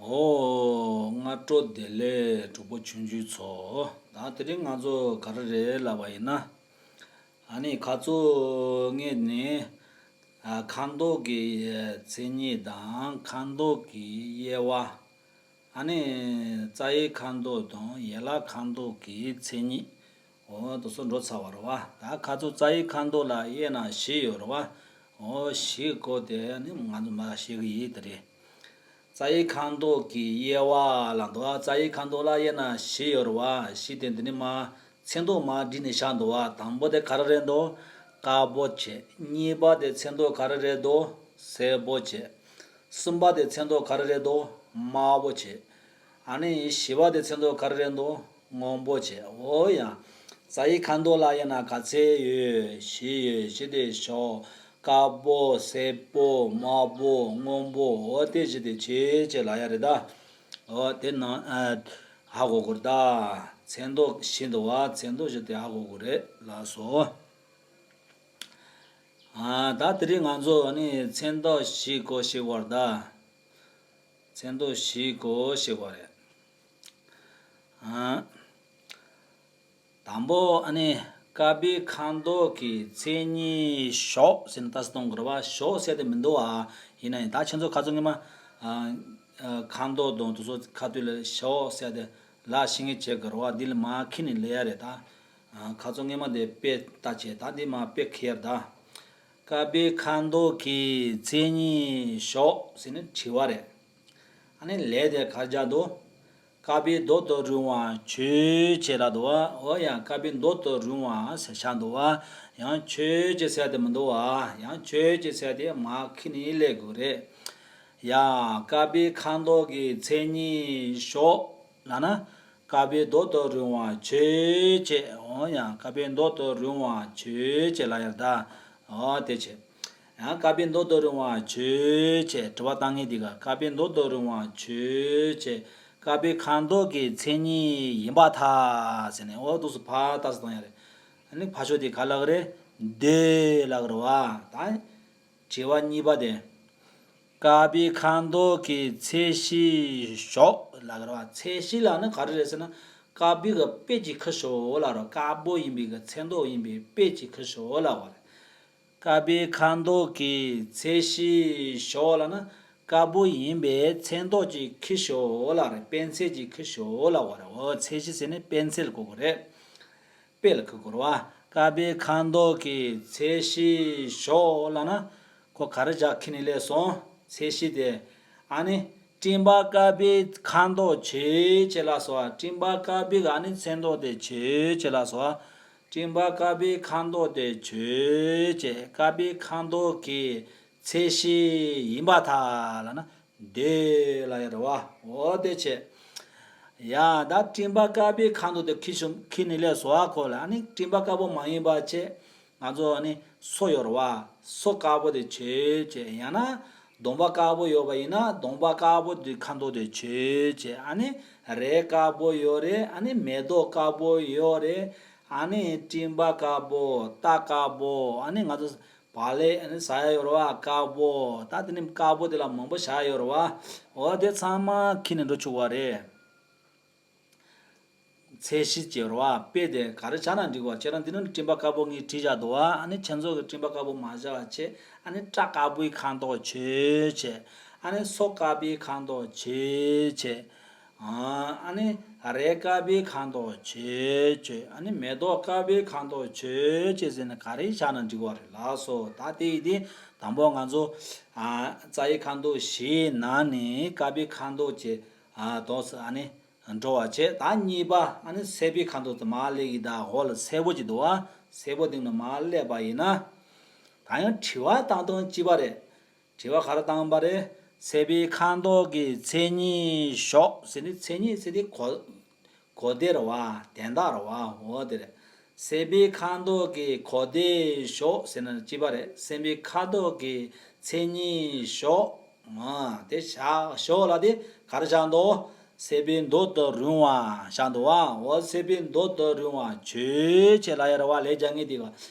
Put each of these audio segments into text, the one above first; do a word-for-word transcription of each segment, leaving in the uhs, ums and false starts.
ཨོ། སྔ་དྲོ་བདེ་ལེགས་གྲོགས་པོ་ཆུང་ཆུང་ཚོ། ད་དེ་རིང་ང་ཚོ་ག་རེ་རེད་ལབ་པ་ཡིན་ན། ཨ་ནི་ཁ་རྩང་ངས་ནི། ཨ། ཁ་དོག་གི་མཚན་ཉིད་དང་ཁ་དོག་གི་དབྱེ་བ། ཨ་ནི་རྩ་བའི་ཁ་དོག་དང་ཡན་ལག་ཁ་དོག་གི་མཚན་ཉིད། འོ་དེ་ཚོ་འགྲོ་ཚར་བ་རེད་བ། ད་ཁ་རྩང་རྩ་བའི་ཁ་དོག་ལ་དབྱེ་ན་བཞི་ཡོད་རེད་བ། འོ་བཞི་སྐོར་དེ་ནི་ང་ཚོ་མར་ཤེས་ཀྱི་ཡིན་དེ་རེད། རྩ་བའི་ཁ་དོག་གི་དབྱེ་བ་ལབ་འདུག་བ། རྩ་བའི་ཁ་དོག་ལ་དབྱེ་ན་བཞི་ཡོད་རེད་བ། བཞི་དེ་འདི་ནི་མར་མཚན་ཐོ་མར་བྲིས་ནས་བཞག་འདུག་བ། དང་པོ་དེ་ག་རེ་རེད་འདུག་དཀར་པོ་བྱས། གཉིས་པ་དེ་མཚན་ཐོ་ག་རེ་རེད་འདུག་སེར་པོ་བྱས། གསུམ་པ་དེ་མཚན་ཐོ་ག་རེ་རེད་འདུག་དམར་པོ་བྱས། ཨ་ནི་བཞི་པ་དེ་མཚན་ཐོ་ག་རེ་རེད་འདུག་སྔོན་པོ་བྱས། འོ་ཡ། རྩ་བའི་ཁ་དོག་ལ་དབྱེ་ན་ག་ཚད་ཡོད། བཞི་ཡོད། བཞི་དེ་ཞོག་དཀར་པོ་སེར་པོ་དམར་པོ་སྔོན་པོ། འོ་དེ་བཞི་དེ་བྱས་བྱས་ལབ་ཡ་རེད་ད། འོ་དེ་ནང་ཨ། ཧ་གོ་དགོས་རེད་ད། མཚན་ཐོ་བཞི་འདུག་བ། མཚན་ཐོ་བཞི་དེ་ཧ་གོ་དགོས་རེད་ལགས་སོ། ཨ། ད་དེ་རིང་ང་ཚོ་ནི་མཚན་ཐོ་བཞི་སྐོར་ཤེས་དགོས་རེད་ད། མཚན་ཐོ་བཞི་སྐོར་ཤེས་དགོས་རེད། ཨ། དང་པོ་ཨ་ནི་དཀར་པོའི་ཁ་དོག་གི་མཚན་ཉིད་ཞོག་ཟེར་ནས་ལྟ་ས་གཏོང་དགོས་རེད་བ། ཞོག་ཟེར་དེ་མི་འདུག་ཨ། ཡིན་ན་ཡང་ད་ཁྱེད་ཚོ་ཁ་རྩང་སྔོན་མ། ཨ། ཨ། ཁ་དོག་དང་དེ་ཚོ་ཁ་ཐུག་ལ་ཞོག་ཟེར་དེ་ལབ་ཤེས་མཁན་བྱེད་དགོས་རེད་བ། འདི་ལ་མར་ཁྱེར་ནས་ལབ་ཡ་རེད་ད། ཨ། ཁ་རྩང་སྔོན་མ་དེ་དཔེ་ལྟ་བྱས། ད་འདི་མར་དཔེ་ཁྱེར་ད། དཀར་པོའི་ཁ་དོག་གི་མཚན་ཉིད་ཞོག་ཟེར་ནས་དྲི་བ་རེད། ཨ་ནི་ལན་དེ་ག་རེ་རྒྱག་འདུག་དཀར་པོའི་མདོག་ཏུ་རུང་བ་ཆོས་ཅན་ལབ་འདུག་བ། འོ་ཡ། དཀར་པོའི་མདོག་ཏུ་རུང་བ་ཟེར་བཞག་འདུག་བ། ཡང་ཆོས་ཅན་ཟེར་དེ་མི་འདུག་བ། ཡང་ཆོས་ཅན་ཟེར་དེ་མར་ཁྱེར་ནས་སླེབས་དགོས་རེད། ཡ། དཀར་པོའི་ཁ་དོག་གི་མཚན་ཉིད་ཞོག་ལབ་ན། དཀར་པོའི་མདོག་ཏུ་རུང་བ་ཆོས་ཅན། འོ་ཡ། དཀར་པོའི་མདོག་ཏུ་རུང་བ་ཆོས་ཅན་ལབ་ཡ་རེད་ད། འོ་དེ་བྱས། ཡང་དཀར་པོའི་མདོག་ཏུ་རུང་བ་ཆོས་ཅན། དྲི་བ་བཏང་མཁན་དེ་ག་དཀར་པོའི་མདོག་ཏུ་རུང་བ་ཆོས་ཅན། དཀར་པོའི་ཁ་དོག་གི་མཚན་ཉིད་ཡིན་པར་ཐལ་ཟེར་ནས། འོ་འདུག་སེ་ཕར་ལྟ་ས་གཏོང་ཡ་རེད། ཨ་ནི་ཕར་ཕྱོགས་དེ་ག་ལབ་ཀྱི་རེད། འདོད་ལབ་ཀྱི་རེད་བ། ད་དྲི་བ་གཉིས་པ་དེ། དཀར་པོའི་ཁ་དོག་གི་ཚད་གཞི་ཞོག་ལབ་ཀྱི་རེད་བ། ཚད་གཞི་ལབ་ན་ག་རེ་རེད་ཟེར་ན། དཀར་པོའི་གི་དཔེ་གཅིག་ཁྱེར་ཤོག་ལབ་རེད། དཀར་པོ་ཡིན་པའི་གི་མཚན་ཐོ་ཡིན་པའི་དཔེ་གཅིག་ཁྱེར་ཤོག་ལབ་པ་རེད། དཀར་པོའི་ཁ་དོག་གི་ཚད་གཞི་ཞོག་ལབ་ན། དཀར་པོ་ཡིན་པའི་མཚན་ཐོ་གཅིག་ཁྱེར་ཤོག་ལབ་རེད། དཔེ་མཚོན་གཅིག་ཁྱེར་ཤོག་ལབ་པ་རེད། འོ་ཚད་གཞི་ཟེར་ནས་དཔེ་མཚོན་ལ་གོ་དགོས་རེད། དཔེ་ལ་གོ་དགོས་རེད་བ། དཀར་པོའི་ཁ་དོག་གི་ཚད་གཞི་ཞོག་ལབ་ན། ཁོ་ག་རེ་བྱས་ཁྱེར་ནས་སླེབས་སོང་། ཚད་གཞི་དེ། ཨ་ནི། སྤྲིན་པ་དཀར་པོའི་ཁ་དོག་ཆོས་ཅན་ལབ་སོང་བ། སྤྲིན་པ་དཀར་པོའི་ཨ་ནི་མཚན་ཐོ་དེ་ཆོས་ཅན་ལབ་སོང་བ། སྤྲིན་པ་དཀར་པོའི་ཁ་དོག་དེ་ཆོས་ཅན། དཀར་པོའི་ཁ་དོག་གི་ཚད་གཞི་ཡིན་པར་ཐལ་ལབ་ན། འདོད་ལབ་ཡ་རེད་བ། འོ་དེ་བྱས། ཡ། ད་སྤྲིན་པ་དཀར་པོའི་ཁ་དོག་དེ་ཁྱེར་ཤོག་ཁྱེར་ནས་སླེབས་སོང་བ། ཁོ་ལ་ཨ་ནི་སྤྲིན་པ་དཀར་པོ་མ་ཡིན་པ་བྱས། ང་ཚོ་ཨ་ནི་སོ་ཡོད་རེད་བ། སོ་དཀར་པོ་དེ་ཆོས་ཅན། ཡང་ན་གདོང་པ་དཀར་པོ་ཡོད་པ་ཡིན་ན་གདོང་པ་དཀར་པོ་དེ་ཁ་དོག་དེ་ཆོས་ཅན། ཨ་ནི་རས་དཀར་པོ་ཡོད་རེད། ཨ་ནི་མེ་ཏོག་དཀར་པོ་ཡོད་རེད། ཨ་ནི་སྤྲིན་པ་དཀར་པོ། རྟ་དཀར་པོ། ཨ་ནི་ང་ཚོ་བག་ལེབ་ཨ་ནི་ཟ་ཡ་ཡོད་རེད་བ། དཀར་པོ། ད་དེ་ནི་དཀར་པོ་དེ་ལ་མང་པོ་བཞག་ཡོད་རེད་བ། འོ་དེ་ཚང་མ་ཁྱེར་ནས་འགྲོ་ཆོག་པ་རེད། ཚད་གཞི་བྱས་རེད་བ། དཔེ་དེ་ག་རེ་བྱས་ན་འགྲིག་པ། ཁྱེད་རང་འདི་ནང་སྤྲིན་པ་དཀར་པོ་ངས་བྲིས་བཞག་འདུག་བ། ཨ་ནི་ཁྱེད་ཚོ་གི་སྤྲིན་པ་དཀར་པོ་མ་བཞག་པ་བྱས། ཨ་ནི་སྐྲ་དཀར་པོའི་ཁ་དོག་ཆོས་ཅན། ཨ་ནི་སོ་དཀར་པོའི་ཁ་དོག་ཆོས་ཅན། ཨ་ནི་རས་དཀར་པོའི་ཁ་དོག་ཆོས་ཅན། ཨ་ནི་མེ་ཏོག་དཀར་པོའི་ཁ་དོག་ཆོས་ཅན་ཟེར་ནས་ག་རེ་བྱས་ན་འགྲིག་པ་རེད་ལགས་སོ། ད་དེ་ཡིན་དུས་དང་པོ་ང་ཚོ། ཨ། རྩ་བའི་ཁ་དོག་བཞིའི་ནང་ནས་དཀར་པོའི་ཁ་དོག་ཅན། ཨ། དོགས། ཨ་ནི་འགྲོ་བ་བྱས། ད་གཉིས་པ་ཨ་ནི་སེར་པོའི་ཁ་དོག་དེ་མར་སླེབས་ཀྱི། ད་འོག་ལ་སེར་པོ་ཅིག་འདུག་བ། སེར་པོ་སྟེང་ནས་མར་སླེབས་པ་ཡིན་ན། ད་ཡང་དྲི་བ་བཏང་སྟངས་གཅིག་པ་རེད། དྲི་བ་ག་རེ་བཏང་པ་རེད། སེར་པོའི་ཁ་དོག་གི་མཚན་ཉིད་ཞོག་ཟེར་ནི། མཚན་ཉིད་ཟེར་དེ་གོ་གོ་བདེ་རེད་བ། དོན་དག་རེད་བ། འོ་དེ་རེད། སེར་པོའི་ཁ་དོག་གི་གོ་བདེ་ཞོག་ཟེར་ན་གཅིག་པ་རེད། སེར་པོའི་ཁ་དོག་གི་མཚན་ཉིད་ཞོག་ཨ། དེ་བཞག་ཞོག་ལབ་དེ་ག་རེ་བཞག་འདུག་སེར་པོའི་མདོག་ཏུ་རུང་བ་བཞག་འདུག་བ། འོ་སེར་པོའི་མདོག་ཏུ་རུང་བ་ཆོས་ཅན་ལབ་ཡ་རེད་བ། ལན་རྒྱག་མཁན་དེ་ག་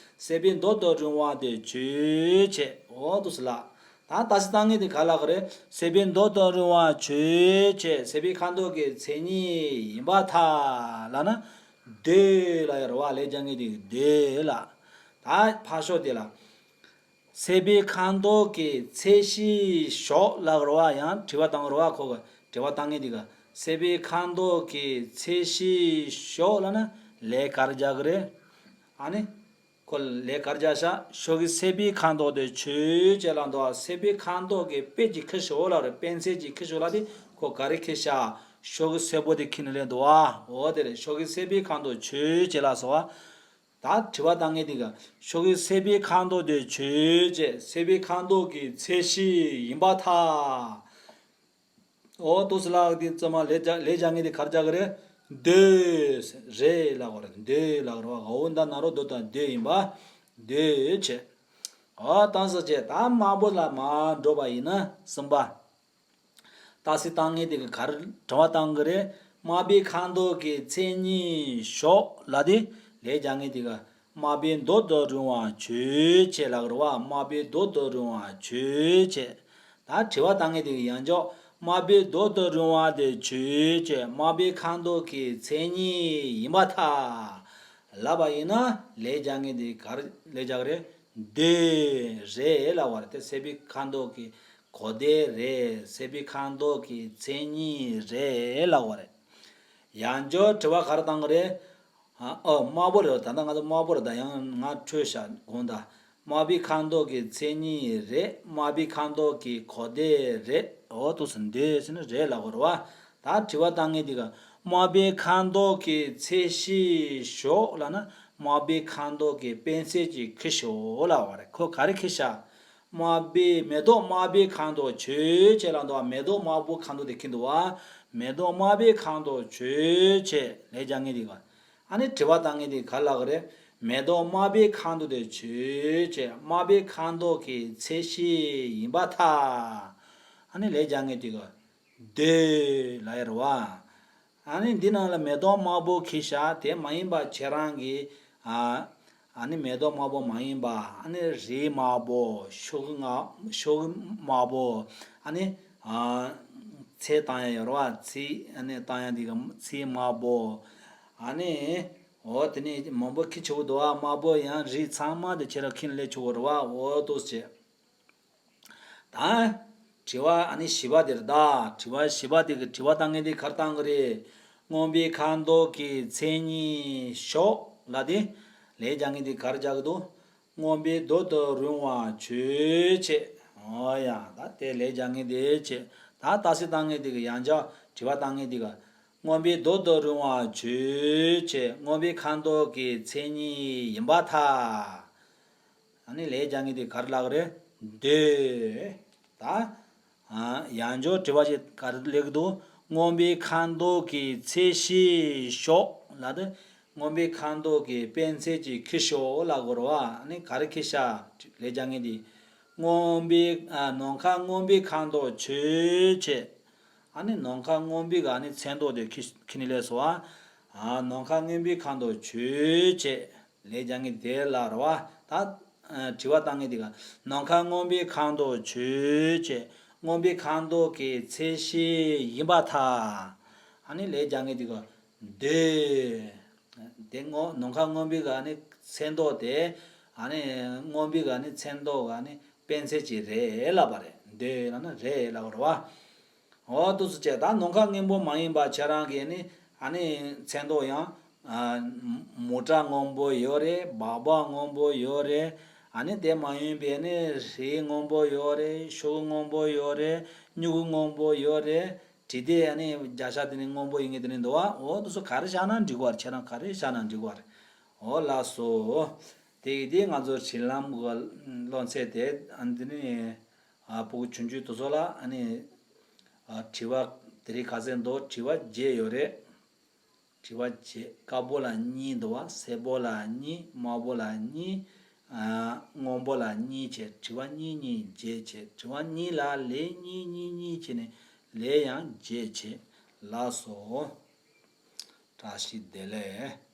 སེར་པོའི་མདོག་ཏུ་རུང་བ་དེ་ཆོས་ཅན། འོ་འདུག་སེ་ལབ། ད་ད་ཅི་བཏང་མཁན་དེ་ག་ལབ་དགོས་རེད། སྲེད་པའི་མདོ་དང་རུང་བ་ཆོས་ཅན། སྲེད་པའི་ཁ་འདོགས་ཀྱི་མཚན་ཉིད་ཡིན་པར་ཐལ་ལབ་ན། འདོད་ལབ་ཡ་རེད་བ། ལས་རྒྱག་མཁན་དེ་གི་འདོད་ལ། ད་ཕར་ཕྱོགས་དེ་ལ། སྲེད་པའི་ཁ་འདོགས་ཀྱི་མཚན་གཞི་ཞོག་ལབ་རེད་བ། ཡང་དྲི་བ་བཏང་རེད་བ། ཁོ་གི་དྲི་བ་བཏང་མཁན་དེ་གི། སྲེད་པའི་ཁ་འདོགས་ཀྱི་མཚན་གཞི་ཞོག་ལབ་ན་ལས་ག་རེ་རྒྱག་གི་རེད། ཨ་ནི། ཁོ་ལས་ག་རེ་རྒྱག་ཤག་ཞོག་གི་སྲེད་པའི་ཁ་འདོགས་དེ་ཆོས་ཅན་ལབ་འདུག་སྲེད་པའི་ཁ་འདོགས་ཀྱི་དཔེ་ཅིག་ཁྱེར་ཤོག་ལབ་རེད། དཔེ་མཚོན་ཅིག་ཁྱེར་ཤོག་ལབ་དེ་ཁོ་ག་རེ་ཁྱེར་ཤག་ཞོག་གི་སྲེད་པོ་དེ་ཁྱེར་ནས་སླེབས་འདུག་བ། འོ་དེ་རེད། ཞོག་གི་སྲེད་པའི་ཁ་འདོགས་ཆོས་ཅན་ལ་སོགས་པ། ད་དྲི་བ་བཏང་མཁན་དེ་གི་ཞོག་གི་སྲེད་པའི་ཁ་འདོགས་དེ་ཆོས་ཅན། སྲེད་པའི་ཁ་འདོགས་ཀྱི་མཚན་གཞི་ཡིན་པར་ཐལ། འོ་འདུག་སེ་ལབ་དེ་ཚང་མ་ལས་རྒྱག་ལས་རྒྱག་མཁན་དེ་ག་རེ་རྒྱག་གི་རེད། འདོད། རེད་ལབ་དགོས་རེད། འདོད་ལབ་དགོས་རེད་བ། འོ་ད་ན་རོ་འདོད་དང་འདོད་ཡིན་པ། འདོད་བྱས། འོ་བཏང་ས་བྱས། ད་དམར་པོ་ལ་མར་འགྲོ་བ་ཡིན་ན་གསུམ་པ། ད་ཅི་བཏང་མཁན་དེ་གི་ག་རེ་དྲི་བ་བཏང་གི་རེད། དམར་པོའི་ཁ་འདོགས་ཀྱི་མཚན་ཉིད་ཞོག་ལབ་དེ་ལས་རྒྱག་མཁན་དེ་གི། དམར་པོའི་མདོ་དང་རུང་བ་ཆོས་ཅན་ལབ་དགོས་རེད་བ། དམར་པོའི་མདོ་དང་རུང་བ་ཆོས་ཅན། ད་དྲི་བ་བཏང་མཁན་དེ་གི་ཡང་ཅོག་དམར་པོའི་མདོ་དང་རུང་བ་དེ་ཆོས་ཅན། དམར་པོའི་ཁ་འདོགས་ཀྱི་མཚན་ཉིད་ཡིན་པར་ཐལ་ལབ་པ་ཡིན་ན། ལས་རྒྱག་མཁན་དེ་ག་རེ་ལས་རྒྱག་གི་རེད། འདོད། རེད་ལབ་དགོས་རེད། དེ་སྲེད་པའི་ཁ་འདོགས་ཀྱི་གོ་དོན་རེད། སྲེད་པའི་ཁ་འདོགས་ཀྱི་མཚན་ཉིད་རེད་ལབ་དགོས་རེད། ཡང་ཅོག་དྲི་བ་ག་རེ་བཏང་གི་རེད། ཨ། ཨོ། དམར་པོ་རེད། ད་ལྟ་ང་ཚོ་དམར་པོ་རེད། ད་ཡང་ང་འཕྲོས་ཤག་དགོངས་དག་དམར་པོའི་ཁ་འདོགས་ཀྱི་མཚན་ཉིད་རེད། དམར་པོའི་ཁ་འདོགས་ཀྱི་གོ་དོན་རེད། འོ་འདུག་སེ་འདོད་ཟེར་ན་རེད་ལབ་དགོས་རེད་བ། ད་དྲི་བ་བཏང་མཁན་དེ་གི། དམར་པོའི་ཁ་འདོགས་ཀྱི་མཚན་གཞི་ཞོག་ལབ་ན། དམར་པོའི་ཁ་འདོགས་ཀྱི་དཔེ་མཚོན་ཅིག་ཁྱེར་ཤོག་ལབ་པ་རེད། ཁོ་ག་རེ་ཁྱེར་ཤག་དམར་པོའི། མེ་ཏོག་དམར་པོའི་ཁ་འདོགས་ཆོས་ཅན་ལབ་འདུག་བ། མེ་ཏོག་དམར་པོ་ཁ་འདོགས་དེ་ཁྱེར་འདུག་བ། མེ་ཏོག་དམར་པོའི་ཁ་འདོགས་ཆོས་ཅན། ལས་རྒྱག་མཁན་དེ་གི། ཨ་ནི་དྲི་བ་བཏང་མཁན་དེ་ག་རེ་ལབ་དགོས་རེད། མེ་ཏོག་དམར་པོའི་ཁ་འདོགས་དེ་ཆོས་ཅན། དམར་པོའི་ཁ་འདོགས་ཀྱི་མཚན་གཞི་ཡིན་པར་ཐལ། ཨ་ནི་ལས་རྒྱག་མཁན་དེ་གི། འདོད་ལབ་ཡ་རེད་བ། ཨ་ནི་འདི་ནང་ལ་མེ་ཏོག་དམར་པོ་ཁྱེར་ཤག་དེ་མ་ཡིན་པ་ཁྱེད་རང་གིས། ཨ། ཨ་ནི་མེ་ཏོག་དམར་པོ་མ་ཡིན་པ། ཨ་ནི་རི་དམར་པོ། ཤོག་གུ་ང་། ཤོག་གུ་དམར་པོ། ཨ་ནི། ཨ། ཚེ་བཏང་ཡ་ཡོད་རེད་བ། ཚེ། ཨ་ནི་བཏང་ཡ་འདི་གི་ཚེ་དམར་པོ། ཨ་ནི། འོ་དེ་ནི་མང་པོ་ཁྱེར་ཆོག་གི་འདུག་བ། དམར་པོ་ཡང་རི་ཚང་མ་དེ་ཁྱེད་རང་ཁྱེར་ནས་སླེབས་ཆོག་གི་རེད་བ། འོ་འདུག་སེ་བྱས། ད། དྲི་བ་ཨ་ནི་བཞི་པ་དེ་རེད་ད། དྲི་བ་བཞི་པ་དེ་གི་དྲི་བ་བཏང་མཁན་དེ་ག་རེ་བཏང་གི་རེད། རྔོན་པའི་ཁ་མདོག་གི་མཚན་ཉིད་ཞོག་ལབ་དེ། ལས་རྒྱག་མཁན་དེ་ག་རེ་རྒྱག་གི་འདུག་རྔོན་པའི་མདོག་ཏུ་རུང་བ་ཆོས་ཅན། འོ་ཡ། ད་དེ་ལས་རྒྱག་མཁན་དེ་བྱས། ད་ད་ཅི་བཏང་མཁན་དེ་གི་ཡང་བསྐྱར་དྲི་བ་བཏང་མཁན་དེ་གི། རྔོན་པའི་མདོག་ཏུ་རུང་བ་ཆོས་ཅན། རྔོན་པའི་ཁ་མདོག་གི་མཚན་ཉིད་ཡིན་པར་ཐལ། ཨ་ནི་ལས་རྒྱག་མཁན་དེ་ག་རེ་ལབ་གི་རེད། འདོད། ད། ཨ། ཡང་བསྐྱར་དྲི་བ་ཞིག་ག་རེ་སླེབས་ཀྱི་འདུག་རྔོན་པའི་ཁ་མདོག་གི་མཚན་གཞི་ཞོག་ལབ་དུས། རྔོན་པའི་ཁ་མདོག་གི་དཔེ་མཚོན་ཅིག་ཁྱེར་ཤོག་ལབ་དགོས་རེད་བ། ཨ་ནི་ག་རེ་ཁྱེར་ཤག་ལས་རྒྱག་མཁན་དེ། རྔོན་པའི། ཨ། ནམ་མཁའ་རྔོན་པའི་ཁ་མདོག་ཆོས་ཅན། ཨ་ནི་ནམ་མཁའ་རྔོན་པའི་གི་ཨ་ནི་མཚན་མདོག་དེ་ཁྱེར་ཁྱེར་ནས་སླེབས་སོང་ཨ། ཨ། ནམ་མཁའ་རྔོན་པའི་ཁ་མདོག་ཆོས་ཅན། ལས་རྒྱག་མཁན་དེ་ལ་རེད་བ། ད། ཨ། དྲི་བ་བཏང་མཁན་དེ་ག་ནམ་མཁའ་རྔོན་པའི་ཁ་མདོག་ཆོས་ཅན། རྔོན་པའི་ཁ་མདོག་གི་མཚན་གཞི་ཡིན་པར་ཐལ། ཨ་ནི་ལས་རྒྱག་མཁན་དེ་ག་འདོད། དེ་རྔོན། ནམ་མཁའ་རྔོན་པའི་ག་ནི་མཚན་མདོག་དེ། ཨ་ནི་རྔོན་པའི་ག་ནི་མཚན་མདོག་ག་ནི་དཔེ་མཚོན་ཅིག་རེད་ལབ་པ་རེད། འདོད་ལབ་ན་རེད་ལབ་པ་རེད་བ། འོ་འདུག་སེ་བྱས། ད་ནམ་མཁའ་སྔོན་པོ་མ་ཡིན་པ་ཁྱེད་རང་གིས་ནི་ཨ་ནི་མཚན་མདོག་ཡང་། ཨ། མུ་ཏྲ་སྔོན་པོ་ཡོད་རེད། སྦག་སྦག་སྔོན་པོ་ཡོད་རེད། ཨ་ནི་དེ་མ་ཡིན་པའི་ནི་རི་སྔོན་པོ་ཡོད་རེད། ཤོག་གུ་སྔོན་པོ་ཡོད་རེད། སྨྱུ་གུ་སྔོན་པོ་ཡོད་རེད། བྲིས་དེ་ཨ་ནི་བརྒྱ་ཆ་དེ་ནི་སྔོན་པོ་ཡིན་གྱི་དེ་ནི་འདུག་བ། འོ་འདུག་སེ་ག་རེ་བཞག་ན་འགྲིག་གི་རེད། ཁྱེད་རང་ག་རེ་བཞག་ན་འགྲིག་གི་རེད། འོ་ལགས་སོ། དེ་ཡིན་དུས་ང་ཚོ་དྲིན་ལན་གྱི་སློབ་ཚན་དེ་ཨ་ནི་དེ་ནི། ཨ། ཕྲུ་གུ་ཆུང་ཆུང་དེ་ཚོ་ལ་ཨ་ནི། ཨ། དྲི་བ་དེ་རིང་ག་ཚོད་འདུག་དྲི་བ་བརྒྱད་ཡོད་རེད། དྲི་བ་བརྒྱད། དཀར་པོ་ལ་གཉིས་འདུག་བ། སེར་པོ་ལ་གཉིས། དམར་པོ་ལ་གཉིས། ཨ། སྔོན་པོ་ལ་གཉིས་བྱས། དྲི་བ་གཉིས་གཉིས་བརྒྱད་བྱས། དྲི་བ་གཉིས་ལ་ལན་གཉིས་གཉིས་གཉིས་བྱས་ནས་ལན་ཡང་བརྒྱད་བྱས། ལགས་སོ། བཀྲ་ཤིས་བདེ་ལེགས།